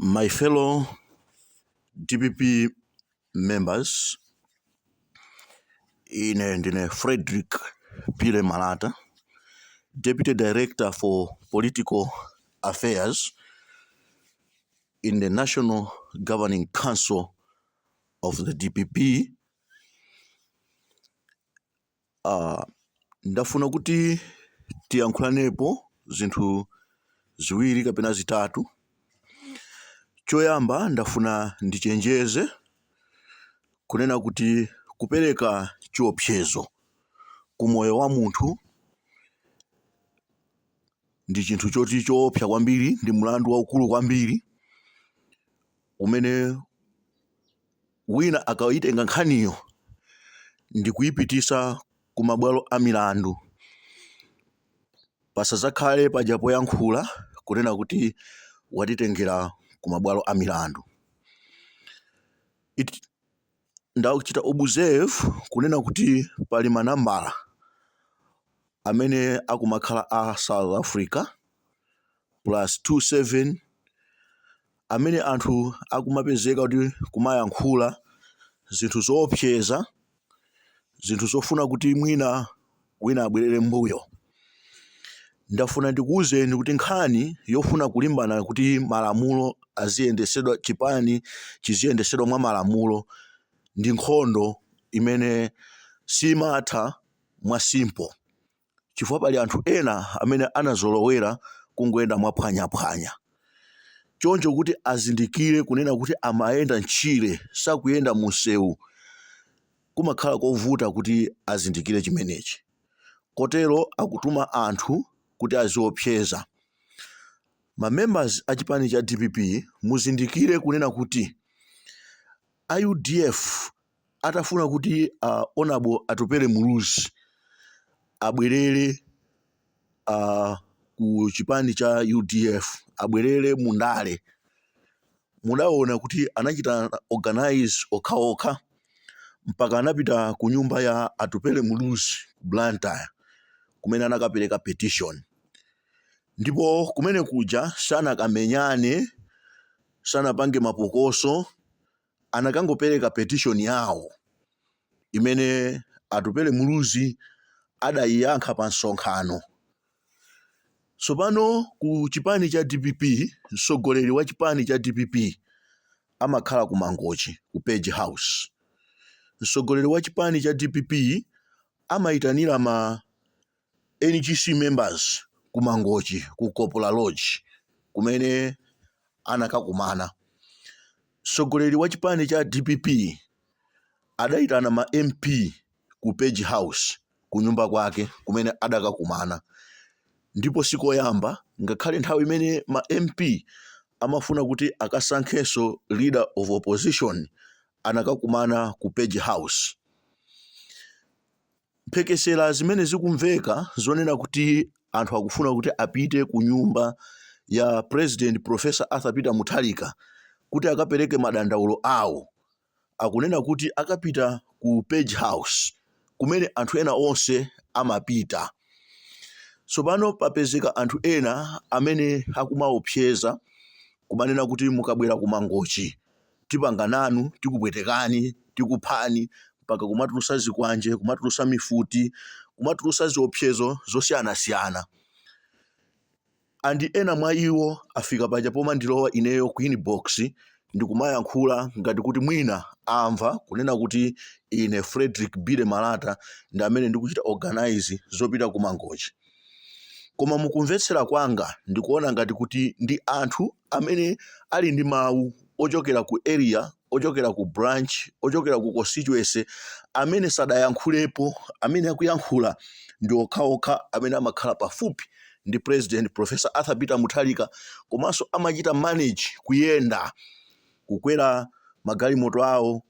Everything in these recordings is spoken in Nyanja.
My fellow DPP members, ine ndine Frederick Pile Malata, Deputy Director for Political Affairs in the National Governing Council of the DPP. Ndafuna kuti tiyankhulanepo zinthu ziwiri kapena zitatu. Choyamba, ndafuna ndichenjeze kunena kuti kupereka chiopsezo ku moyo wa munthu ndi chinthu choti choopsa kwambiri, ndi mlandu waukulu kwambiri umene wina akayitenga nkhaniyo ndi kuyipitisa ku mabwalo a milandu, pasazakhale paja poyankhula kunena kuti watitengera ku mabwalo a milandu. Ndachita observe kunena kuti pali manambala amene akumakhala a South Africa +27 amene anthu akumapezeka kuti kumayankhula zinthu zoopseza, zinthu zofuna kuti mwina wina abwerere mbuyo. Ndafuna ndikuwuzeni kuti nkhani yofuna kulimbana kuti malamulo aziyendesedwa, chipani chiziyendesedwa mwa malamulo, ndi nkhondo imene simatha mwa simple, chifukwa pali anthu ena amene anazolowera kungoyenda mwaphwanyaphwanya. Choncho kuti azindikire kunena kuti amayenda mtchire, sakuyenda munsewu, kumakhala kovuta kuti azindikire chimenechi. Kotero akutuma anthu kuti aziopseza ma members a chipani cha DPP. Muzindikire kunena kuti a UDF atafuna kuti Honorable Atupele Muluzi abwerere ku chipani cha UDF, abwerere mundale, mudaona kuti anachita organize okhaokha mpaka anapita ku nyumba ya Atupele Muluzi ku Blantyre, kumene anakapereka petition. Ndipo kumene kuja sanakamenyane, sanapange mapokoso, anakangopereka petition yawo imene Atupele Muluzi adayiyankha pa msonkhano. Tsopano ku chipani cha DPP, mtsogoleri wa chipani cha DPP amakhala ku Mangochi, ku Page House. Mtsogoleri wa chipani cha DPP amayitanira ma NGC members ku Mangochi, ku Kopola Lodge, kumene anakakumana. Mtsogoleri wa chipani cha DPP adayitana ma MP ku Page House, ku nyumba kwake, kumene adakakumana. Ndipo sikoyamba, ngakhale nthawi imene ma MP amafuna kuti akasankhenso leader of opposition, anakakumana ku Page House. Mphekesera zimene zikumveka zonena kuti anthu akufuna kuti apite ku nyumba ya President Professor Arthur Peter Mutharika kuti akapereke madandaulo awo, akunena kuti akapita ku Page House kumene anthu ena onse amapita. Tsopano papezeka anthu ena amene akumaopseza, kumanena kuti mukabwera ku Mangochi tipanga nanu, tikupwetekani, tikuphani, mpaka kumatulusa zikwanje, kumatulusa mifuti, kumatulusa ziopsezo zosiyanasiyana. And ena mwa iwo afika paja pomandilowa ineyo ku inbox ndikumayankhula ngati kuti mwina amva kunena kuti ine Frederick Bile Malata ndi amene ndikuchita organize zopita ku Mangochi. Koma mukumvetsera kwanga ndikuona ngati kuti ndi anthu amene ali ndi mawu ochokera ku area, ochokera ku branch, ochokera ku constituency, amene sadayankhulepo. Amene akuyankhula ndi okhaokha amene amakhala pafupi ndi President Professor Arthur Peter Mutharika, komanso amachita manage kuyenda kukwera magalimoto awo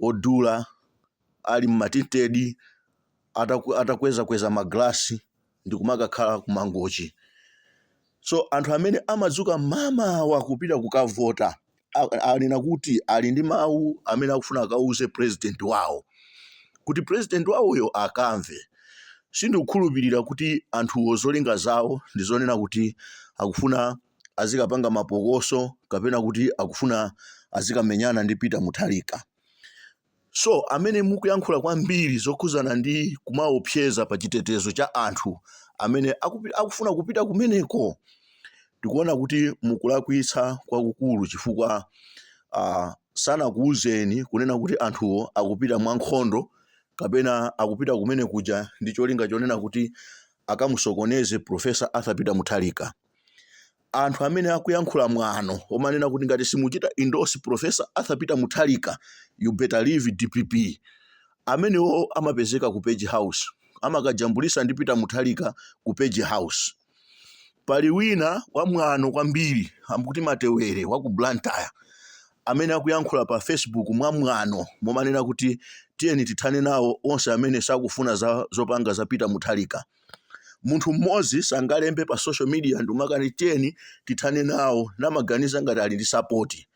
odula ali mma tinted, atakwezakweza maglasi ndi kumakakhala ku Mangochi. So anthu amene amadzuka mamawa kupita kukavota anena kuti ali ndi mawu amene akufuna akauze president wawo, kuti president wawoyo akamve. Sindikukhulupirira kuti anthuwo zolinga zawo ndi zonena kuti akufuna azikapanga mapokoso kapena kuti akufuna azikamenyana ndi Peter Mutharika. So amene mukuyankhula kwambiri zokhuzana ndi kumaopseza pa chitetezo cha anthu amene akufuna kupita kumeneko, ndikuona kuti mukulakwitsa kwakukulu, chifukwa sanakuwuzeni kunena kuti anthuwo akupita mwankhondo kapena akupita kumene kuja ndi cholinga chonena kuti akamusokoneze Professor Arthur Peter Mutharika. Anthu amene akuyankhula mwano omanena kuti ngati simuchita endorse Professor Arthur Peter Mutharika, you better leave DPP, amenewo amapezeka ku Page House, amakajambulisa ndi Peter Mutharika ku Page House. Pali wina wamwano kwambiri amkuti Matewere wa ku Blantyre, amene akuyankhula pa Facebook mwamwano momanena kuti tiyeni tithane nawo onse amene sakufuna za zopanga za Peter Mutharika. Munthu mmodzi sangalembe pa social media ndikumakani tiyeni tithane nawo, namaganiza ngati ali ndi support.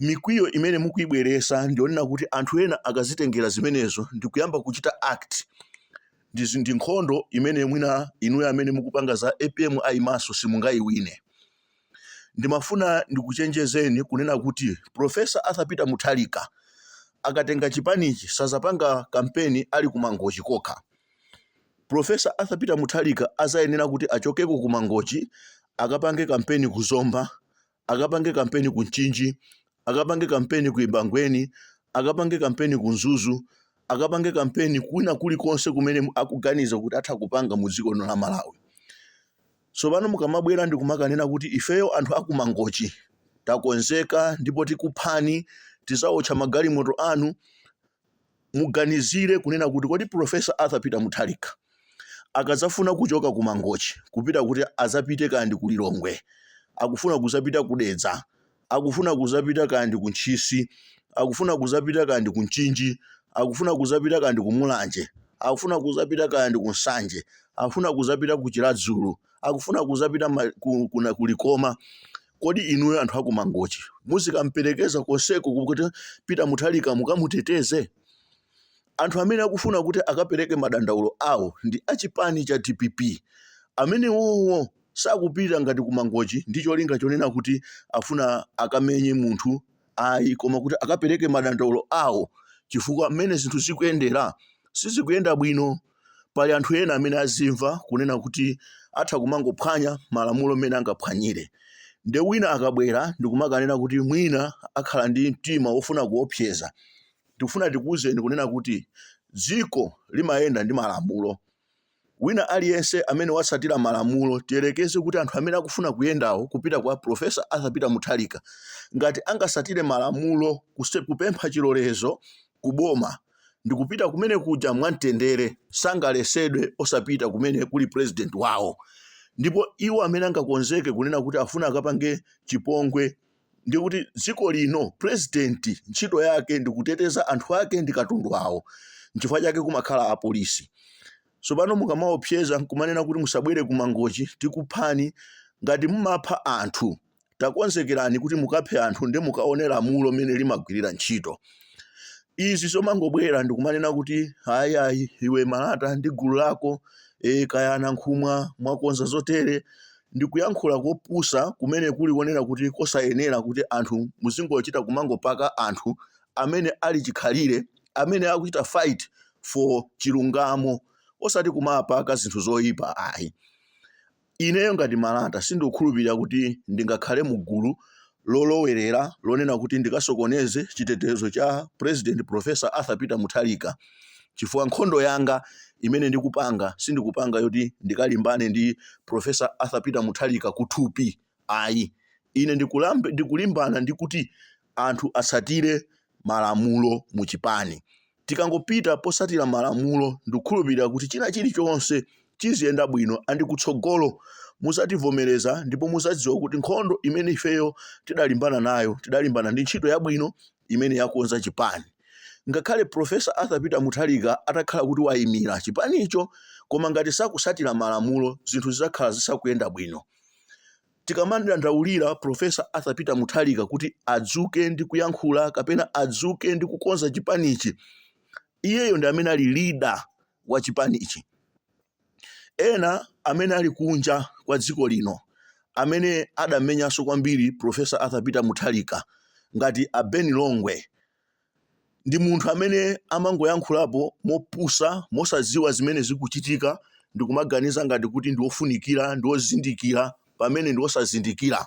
Mikwiyo imene mukuyibweresa ndionena kuti anthu ena akazitengera zimenezo ndikuyamba kuchita act, ndi nkhondo imene mwina inuyo amene mukupanga za APM ayimaso simungayiwine. Ndimafuna ndikuchenjezeni kunena kuti Professor Arthur Peter Mutharika akatenga chipanichi sazapanga kampeni ali ku Mangochi kokha. Professor Arthur Peter Mutharika azayenera kuti achokeko ku Mangochi, akapange kampeni ku Zomba, akapange kampeni ku Mchinji, akapange kampeni ku Embangweni, akapange kampeni ku Mzuzu, akapange kampeni kwina kulikonse kumene akuganiza kuti atha kupanga mu dziko lino la Malawi. Tsopano mukamabwera ndi kumakanena kuti ifeyo anthu aku Mangochi takonzeka ndipo tikuphani, tizawotcha magalimoto anu, muganizire kunena kuti kodi Professor Arthur Peter Mutharika akadzafuna kuchoka ku Mangochi kupita kuti azapite kaya ndi ku Lilongwe, akufuna kuzapita ku Dedza, akufuna kuzapita kaya ndi ku Ntchisi, akufuna kuzapita kaya ndi ku Mchinji, akufuna kuzapita kaya ndi ku Mulanje, akufuna kuzapita kaya ndi ku Nsanje, akufuna kuzapita ku Chiradzulu, akufuna kuzapita ku Likoma, kodi inuyo anthu aku Mangochi muzikamperekeza konseko kuti Peter Mutharika mukamuteteze? Anthu amene akufuna kuti akapereke madandaulo awo ndi achipani cha DPP. Amenewowo sakupita ngati ku Mangochi ndi cholinga chonena kuti afuna akamenye munthu ayi, koma kuti akapereke madandaulo awo, chifukwa mmene zinthu zikuyendera sizikuyenda bwino. Pali anthu ena amene azimva kunena kuti atha kumangophwanya malamulo mmene angaphwanyire, nde wina akabwera ndikumakanena kuti mwina akhala ndi mtima wofuna kuopseza, tikufuna tikuwuzeni kunena kuti dziko limayenda ndi malamulo. Wina aliyense amene watsatira malamulo, tiyerekeze kuti anthu amene akufuna kuyendawo kupita kwa Professor Arthur Peter Mutharika, ngati angasatire malamulo, kupempha chilolezo kuboma ndikupita kumene kuja mwamtendere, sangalesedwe osapita kumene kuli president wawo. Ndipo iwo amene angakonzeke kunena kuti afuna akapange chipongwe, ndi kuti dziko lino president ntchito yake ndi kuteteza anthu ake ndi katundu awo, nchifukwa chake kumakhala apolisi. Tsopano mukamaopseza nkumanena kuti musabwere ku Mangochi, tikuphani, ngati mumapha anthu, takonzekerani kuti mukaphe anthu ndi mukaone lamulo mmene limagwirira ntchito. Izi zomangobwera ndikumanena kuti ayi ayi, iwe Malata ndi gulu lako, kaya Nankhumwa, mwakonza zotere, ndikuyankhula kopusa kumene kuli konena kuti kosayenera kuti anthu muzingochita kumangopaka anthu amene ali chikhalire, amene akuchita fight for chilungamo, osati kumapaka zinthu zoyipa ayi. Ineyo ngati Malata sindikukhulupirira kuti ndingakhale mu gulu lolowerera lonena kuti ndikasokoneze chitetezo cha President Professor Arthur Peter Mutharika, chifukwa nkhondo yanga imene ndikupanga sindikupanga yoti ndikalimbane ndi Professor Arthur Peter Mutharika kuthupi ayi. Ine ndikulimbana ndi kuti anthu atsatire malamulo mu chipani. Tikangopita posatira malamulo, ndikukhulupirira kuti china chilichonse chiziyenda bwino, and kutsogolo muzativomereza ndipo muzadziwa kuti nkhondo imene ifeyo tidalimbana nayo, tidalimbana ndi ntchito yabwino imene yakonza chipani. Ngakhale Professor Arthur Peter Mutharika atakhala kuti wayimira chipanicho, koma ngati sakusatira malamulo, zinthu zizakhala zisakuyenda bwino. Tikamadandaulira Professor Arthur Peter Mutharika kuti adzuke ndi kuyankhula kapena adzuke ndi kukonza chipanichi, iyeyo ndi amene ali leader wa chipanichi. Ena amene ali kunja kwa dziko lino Amene adamenyanso kwambiri Professor Arthur Peter Mutharika ngati a Ben Longwe ndi munthu amene amangoyankhulapo mopusa, mosadziwa zimene zikuchitika, ndikumaganiza ngati kuti ndi wofunikira, ndi wozindikira, pamene ndi wosazindikira.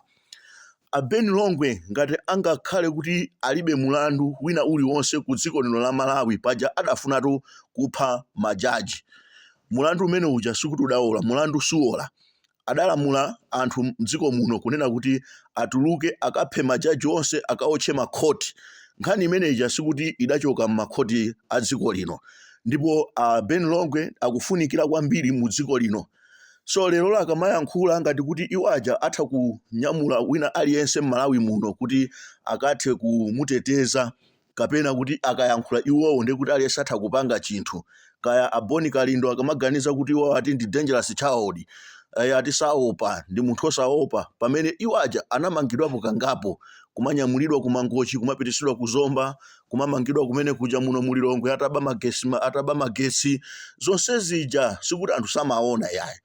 A Ben Longwe ngati angakhale kuti alibe mulandu wina uliwonse ku dziko lino la Malawi, paja adafunatu kupha majaji. Mulandu umene uja sikuti udawola, mulandu suwola. Adalamula anthu mdziko muno kunena kuti atuluke akaphe majaji onse, akaotche makhoti. Nkhani imene ija sikuti idachoka m'makhoti a dziko lino, ndipo a Ben Longwe akufunikira kwambiri mu dziko lino. So lero akamayankhula ngati kuti iwo aja atha kunyamula wina aliyense m'Malawi muno kuti akathe kumuteteza, kapena kuti akayankhula iwowo ndiye kuti aliyense atha kupanga chinthu, kaya a Bon Kalindo akamaganiza kuti iwowo ati ndi dangerous child, ati saopa, ndi munthu osaopa, pamene iwo aja anamangidwapo kangapo, kumanyamulidwa ku Mangochi, kumapitisidwa ku Zomba, kumamangidwa kumene kuja muno mu Lilongwe ataba magesi, ataba magetsi, zonse zija sikuti anthu samaona yayi.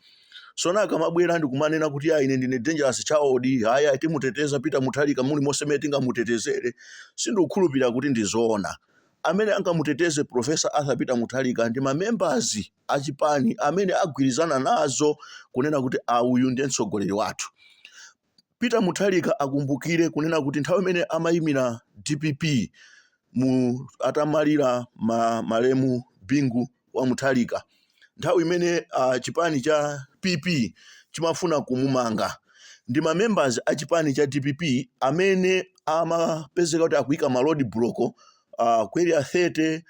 Sona akamabwera ndikumanena kuti ya ine ndine dangerous child, haya timuteteza Peter Mutharika muli monse mmene tingamutetezere, sindikukhulupirira kuti ndi zoona. Amene angamuteteze Professor Arthur Peter Mutharika ndi ma members achipani amene agwirizana nazo kunena kuti uyu ndiye mtsogoleri wathu. Peter Mutharika akumbukire kunena kuti nthawi imene amayimira DPP mu atamalira malemu Bingu wa Mutharika, nthawi imene chipani cha PP chimafuna kumumanga, ndi ma members a chipani cha DPP amene amapezeka kuti akuyika ma road block ku Area 30,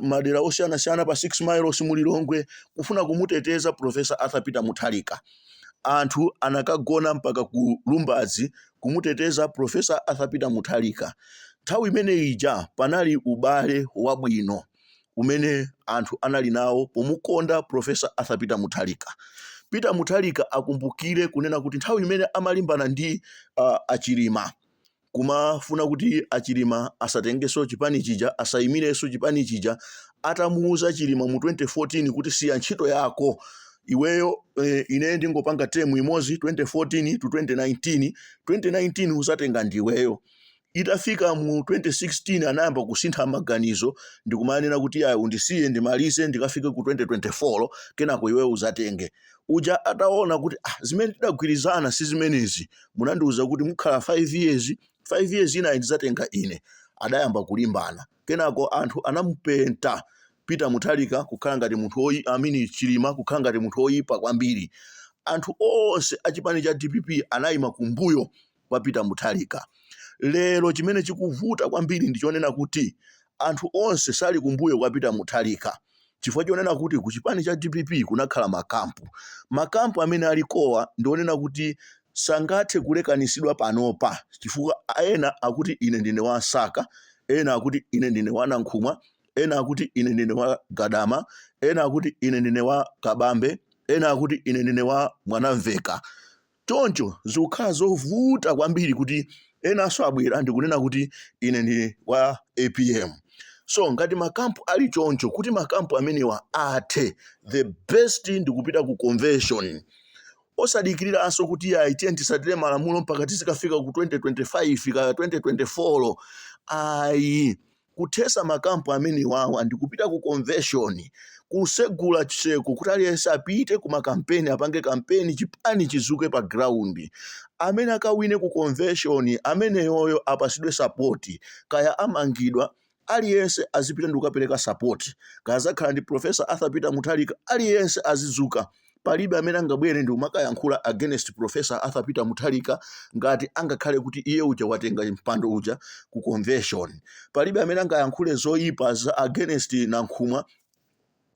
madera osiyanasiyana pa 6 Miles mu Lilongwe, kufuna kumuteteza Professor Arthur Peter Mutharika. Anthu anakagona mpaka ku Lumbadzi kumuteteza Professor Arthur Peter Mutharika. Nthawi imene ija panali ubale wabwino umene anthu anali nawo pomukonda Professor Arthur Peter Mutharika. Peter Mutharika akumbukire kunena kuti nthawi imene amalimbana ndi achilima, kumafuna kuti achilima asatengenso chipani chija, asayimirenso chipani chija, atamuuza Chilima mu 2014 kuti siya ntchito yako iweyo, ine ndingopanga term imodzi 2014 to 2019, 2019 uzatenga ndiweyo. Itafika mu 2016 anayamba kusintha maganizo ndikumanena kuti ayi, undisiye ndimalize, ndikafike ku 2024, kenako iweyo uzatenge. Uja ataona kuti zimene tidagwirizana si zimenezi, munandiuza kuti mukhala 5 years, 5 years inayi ndizatenga ine, adayamba kulimbana. Kenako anthu anamupenta Peter Mutharika kukhala ngati munthu oyi, amini Chilima kukhala ngati munthu oyipa kwambiri. Anthu onse achipani cha DPP anayima kumbuyo kwa Peter Mutharika. Lero chimene chikuvuta kwambiri ndi chonena kuti anthu onse sali kumbuyo kwa Peter Mutharika, chifukwa chonena kuti ku chipani cha DPP kunakhala makampu. Makampu amene alikowa ndi onena kuti sangathe kulekanisidwa panopa, chifukwa ena akuti ine ndine wa Msaka, ena akuti ine ndine wa Nankhumwa, ena akuti ine ndine wa Gadama, ena akuti ine ndine wa Kabambe, ena akuti ine ndine wa Mwanamveka. Choncho zikukhala zovuta kwambiri kuti enanso abwera ndikunena kuti ine ndi wa APM. So ngati makampu ali choncho, kuti makampu amenewa athe, the best ndikupita ku convention, osadikiriranso kuti ayi, tiye tisatire malamulo mpaka tizikafika ku 2025 kaya 2024, ayi. Kuthesa makampu amenewawa ndikupita ku convention, kusegula chiseko kuti aliyense apite ku makampeni, apange kampeni, chipani chizuke pa ground. Amene akawine ku convention ameneyoyo apasidwe support. Kaya amangidwa, aliyense azipita ndi kukapereka support. Kaya zakhala ndi Professor Arthur Peter Mutharika, aliyense azizuka. Palibe amene angabwere ndi kumakayankhula against Professor Arthur Peter Mutharika ngati angakhale kuti iye uja watenga mpando uja ku convention. Palibe amene angayankhule zoyipa za against Nankhumwa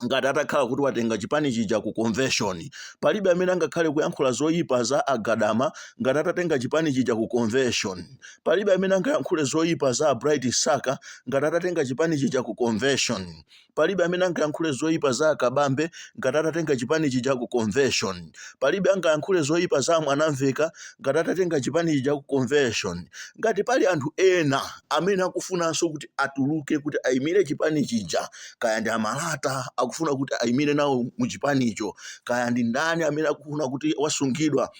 ngati atakhala kuti watenga chipani chija ku convention. Palibe amene angakhale kuyankhula zoyipa za Agadama ngati atatenga chipani chija ku convention. Palibe amene angayankhule zoyipa za Bright Saka ngati atatenga chipani chija ku convention. Palibe amene angayankhule zoyipa za Akabambe ngati atatenga chipani chija ku convention. Palibe angayankhule zoyipa za Mwanamveka ngati atatenga chipani chija ku convention. Ngati pali anthu ena amene akufunanso kuti atuluke kuti ayimire chipani chija, kaya ndi Amalata akufuna kuti ayimire nawo mu chipanicho, kaya ndi ndani amene akufuna kuti wasungidwa,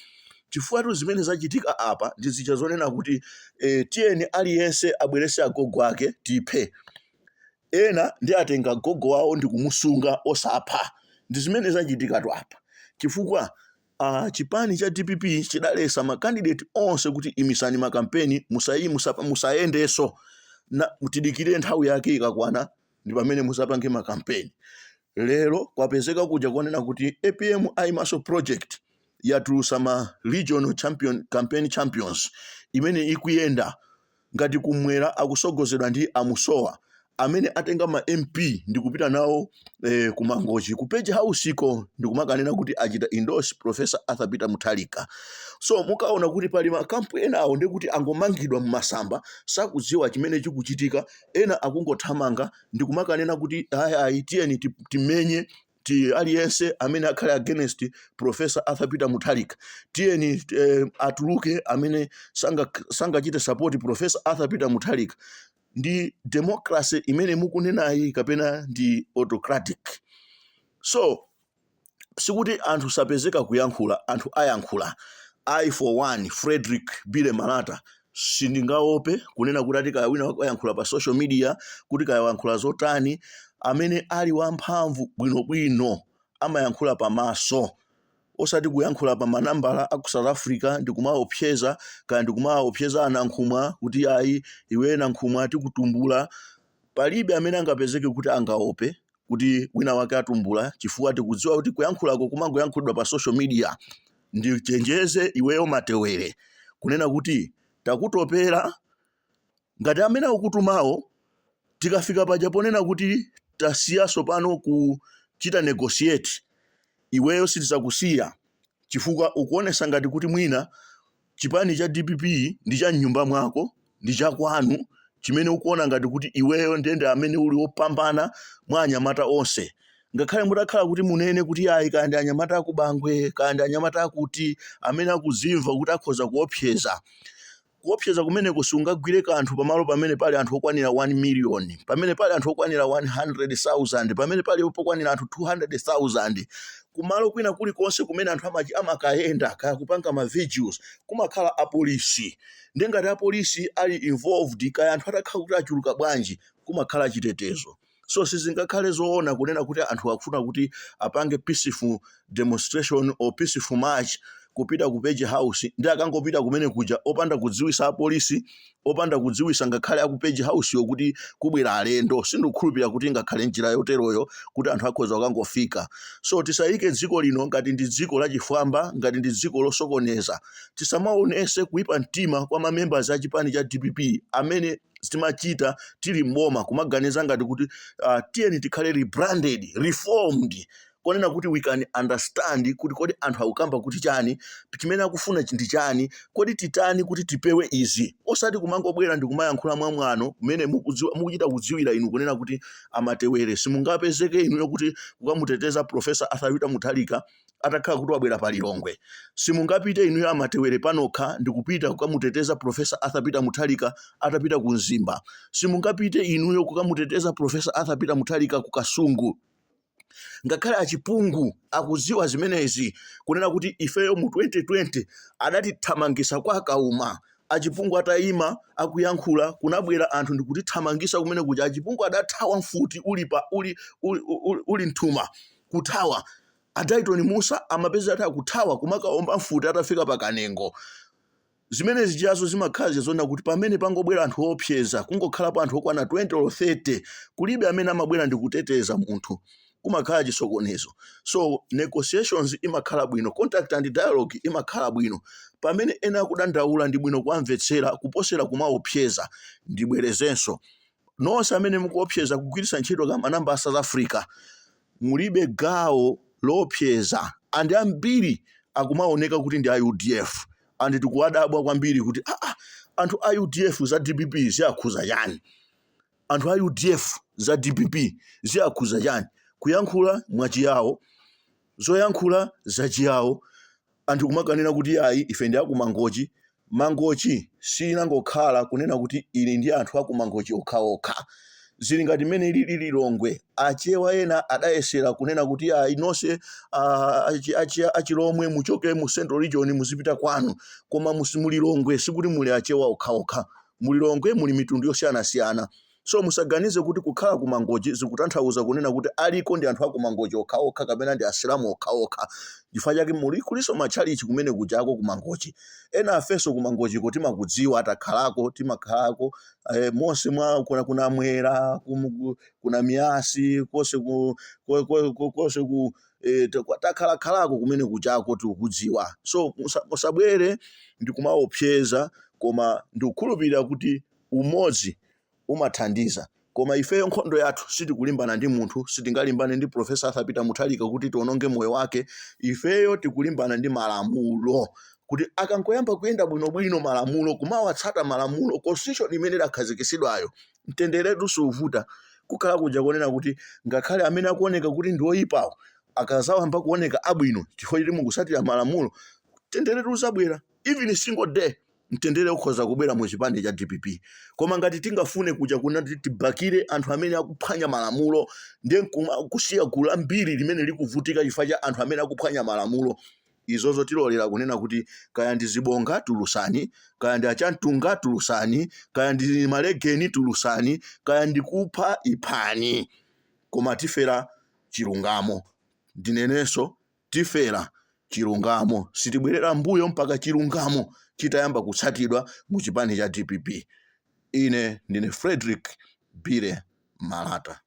Chifukwa zimene zachitika apa ndi zija zonena kuti tiyeni aliyense abwerese agogo ake tiphe. Ena ndi atenga gogo wawo ndi kumusunga osapha. Ndi zimene zachitikatu apa, chifukwa chipani cha DPP chidalesa makandidate onse kuti imisani makampeni, musayendenso, na tidikirire nthawi yake ikakwana ndi pamene musapange makampeni. Lero kwapezeka kuja kuonena kuti APM Ayimaso Project yatulusa ma regional champion, campaign champions imene ikuyenda. Ngati kumwera akusogozedwa ndi Amusowa amene atenga ma MP ndi kupita nawo ku Mangochi, ku Page House iko, ndikumakanena kuti achita endorse Professor Arthur Peter Mutharika. So mukaona kuti pali makampu enawo ndikuti angomangidwa mmasamba, sakudziwa chimene chikuchitika. Ena akungothamanga ndikumakanena kuti ayi, ayi, tiyeni timenye ti aliyense amene akhale against Professor Arthur Peter Mutharika, tiyeni atuluke amene sangachite support Professor Arthur Peter Mutharika. Ndi democracy imene mukunenayi kapena ndi autocratic? So sikuti anthu sapezeka kuyankhula, anthu ayankhula. I for one, Frederick Bile Malata, sindingaope kunena kuti ati kaya wina wayankhula pa social media kuti kaya wayankhula zotani. Amene ali wamphamvu bwinobwino amayankhula pamaso, osati kuyankhula pa manambala aku South Africa ndikumaopseza, kaya ndikumaopseza anankhumwa kuti ayi, iwe Nankhumwa, tikutumbula. Palibe amene angapezeke kuti angaope kuti wina wake atumbula, chifukwa tikudziwa kuti kuyankhulako kumangoyankhulidwa pa social media. Ndichenjeze iweyo Matewere kunena kuti takutopera. Ngati amene akukutumawo, tikafika paja ponena kuti tasiyaso pano kuchita negotiate, iweyo sitizakusiya, chifukwa ukuonesa ngati kuti mwina chipani cha DPP ndi cha mnyumba mwako, ndi chakwanu, chimene ukuona ngati kuti iweyo ndende amene uli wopambana mwa anyamata onse. Ngakhale mutakhala kuti munene kuti ayi, kaya ndi anyamata akubangwe, kaya ndi anyamata akuti amene akuzimva kuti akhoza kuopseza, kuopseza kumeneko sungagwire kanthu pamalo pamene pali anthu okwanira 1 million, pamene pali anthu okwanira 100,000, pamene pali pokwanira anthu 200,000. Kumalo kwina kulikonse kumene anthu amakayenda kaya kupanga ma vigils, kumakhala apolisi. Ndi ngati apolisi ali involved, kaya anthu atakhala kuti achuluka bwanji, kumakhala chitetezo. So sizingakhale zoona kunena kuti anthu akufuna kuti apange peaceful demonstration or peaceful march kupita ku Page House, ndi akangopita kumene kuja opanda kudziwisa apolisi, opanda kudziwisa ngakhale aku Page House yo kuti kubwera alendo. Sindikukhulupirira kuti ngakhale njira yoteroyo kuti anthu akhoza kukangofika. So tisayike dziko lino ngati ndi dziko lachifwamba, ngati ndi dziko losokoneza. Tisamaonese kuipa mtima kwa mamembers a chipani cha DPP amene timachita tili mboma kumaganiza ngati kuti tiyeni tikhale rebranded, reformed, konena kuti we can understand kuti kodi anthu akukamba kuti chani, chimene akufuna ndi chani, kodi titani kuti tipewe izi, osati kumangobwera ndi kumayankhula mwamwano kumene mukuchita kudziwira inu kunena kuti amatewere simungapezeke inuyo kuti kukamuteteza Professor Arthur Peter Mutharika atakhala kuti wabwera pa Lilongwe. Simungapite inuyo amatewere panokha ndikupita kukamuteteza Professor Arthur Peter Mutharika atapita ku Mzimba. Simungapite inuyo kukamuteteza Professor Arthur Peter Mutharika ku Kasungu. Ngakhale achipungu akudziwa zimenezi kunena kuti ifeyo mu 2020 adatithamangisa kwa Kauma. Achipungu atayima akuyankhula, kunabwera anthu ndikutithamangisa kumene kuja. Achipungu adathawa mfuti uli pa uli, uli, uli, uli mthuma kuthawa. Adaiton Musa amapeza ati akuthawa kumakaomba mfuti atafika pa Kanengo. Zimene zijazo zimakhala zizona kuti pamene pangobwera anthu opseza, kungokhalapo anthu okwana 20 or 30, kulibe amene amabwera ndi kuteteza munthu, kumakhala chisokonezo. So negotiations imakhala bwino, contact and dialogue imakhala bwino. Pamene ena akudandaula, ndi bwino kuwamvetsera kuposera kumaopseza. Ndibwerezenso, nonse amene mukuopseza kugwiritsa ntchito kamanamba a South Africa, mulibe gawo loopseza. And ambiri akumaoneka kuti ndi a UDF, and tikuwadabwa kwambiri kuti anthu a UDF za DPP ziyakhuza chani? Anthu a UDF za DPP ziyakhuza chani? Kuyankhula mwachiyawo, zoyankhula zachiyawo, anthu kumakanena kuti ayi, ife ndi akumangochi. Mangochi sinangokhala kunena kuti ili ndi anthu akumangochi okhaokha. Zili ngati mmene ilili Lilongwe. Achewa ena adayesera kunena kuti ayi, nonse achilomwe muchoke mu Central Region muzipita kwanu. Koma mu Lilongwe sikuti muli Achewa okhaokha. Mu Lilongwe muli mitundu yosiyanasiyana. So musaganize kuti kukhala ku Mangochi zikutanthauza kunena kuti aliko ndi anthu aku Mangochi okhaokha kapena ndi Asilamu okhaokha. Chifukwa chake muli kulinso matchalichi kumene kujako ku Mangochi. Ena afenso ku Mangochiko timakudziwa, takhalako, timakhalako monse mwa kuna Mwera, kuna Miyasi, konse ku konse ku takhalakhalako kumene kujako tikukudziwa. So musabwere ndikumaopseza, koma ndikukhulupirira kuti umodzi umathandiza. Koma ifeyo nkhondo yathu sitikulimbana ndi munthu, sitingalimbane ndi Professor Arthur Peter Mutharika kuti tiononge moyo wake. Ifeyo tikulimbana ndi malamulo kuti akangoyamba kuyenda bwinobwino malamulo, kumawatsata malamulo, constitution imene idakhazikitsidwayo, mtenderetu siuvuta. Kukhala kuja konena kuti ngakhale amene akuoneka kuti ndi oyipawo akazayamba kuoneka abwino chifukwa choti mukusatira malamulo, mtenderetu uzabwera. Even single day mtendere ukhoza kubwera mu chipani cha DPP. Koma ngati tingafune kuja kunati tibakire anthu amene akuphwanya malamulo, ndiye kusiya gulu lambiri limene likuvutika chifukwa cha anthu amene akuphwanya malamulo, izozo tilolera kunena kuti kaya ndi zibonga tulusani, kaya ndi achamtunga tulusani, kaya ndi malegeni tulusani, kaya ndi kupha iphani, koma tifera chilungamo. Ndinenenso, tifera chilungamo. Sitibwerera mbuyo mpaka chilungamo chitayamba kutsatidwa mu chipani cha DPP. Ine ndine Frederick Billy Malata.